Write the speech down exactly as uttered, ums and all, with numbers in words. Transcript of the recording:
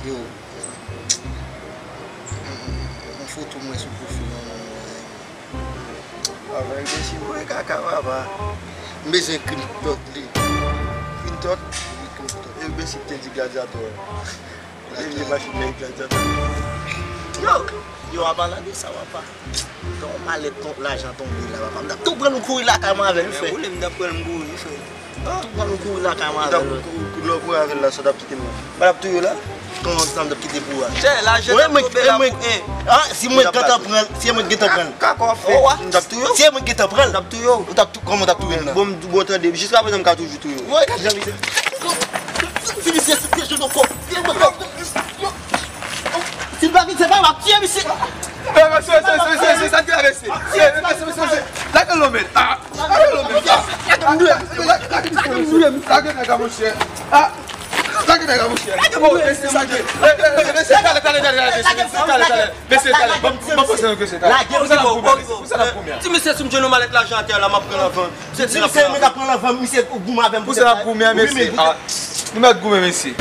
Yo, yon foto mwen sou pwofil mwen, mwen wè. Avèk de si voye kaka, papa. M bezwen Clinton li. Clinton? Wi, Clinton. E ben si te di gladyatò. Li vle machin nan gladyatò. Yo, yo, a palan de sa, papa. Ton malèt, ton lajan tonbe la, papa. M t ap tou pran nou kouri lakay mwen avè l, frè. Woule, m t ap pran l m kouri, frè. Tou pran nou kouri lakay mwen avè l. Kou lè w kouri avè l la, sa w t ap kite m la? M pa t ap touye w la? Kòman sa m t ap kite pou ou a? Chè, lajan t ap tonbe la pou en. Ah, si mwen gentan pran l, si mwen gentan pran l. Kaka w ap fè? M t ap touye w. Si mwen gentan pran l. M t ap touye w. Ou t ap tou-, kòman w t ap touye m nan? Bon, m bon tande, jiska prezan m ka toujou touye w. Woy, gad jan misye. Si misye sou pye, je non kò. Si l pa vin, se pa m ap tiye misye. Mesye, mesye, mesye, mesye, sa travèse. Mesye, mesye, mesye, mesye. Lage l non, men. Ah, lage l non, men. Ah, lage l, lage l, lage l, lage l, lage nèg la, monchè. Ah, lage nèg la, monchè. Oh, mesye, sa gen. Eh, eh, eh, mesye, talè, talè, talè, talè, mesye, mesye, talè, talè. Mesye, talè, ban m, ban m poze yon kesyon, talè. Pou sa n ap goumen, mesye? Pou sa n ap goumen? Ti mesye, si m jwenn yon malèt lajan atè la, m ap pran l anvan. Ti mesye, mwen k ap pran l anvan, misye goumen avè m. Pou sa n ap goumen, mesye? Ah, nou mèt goumen, mesye.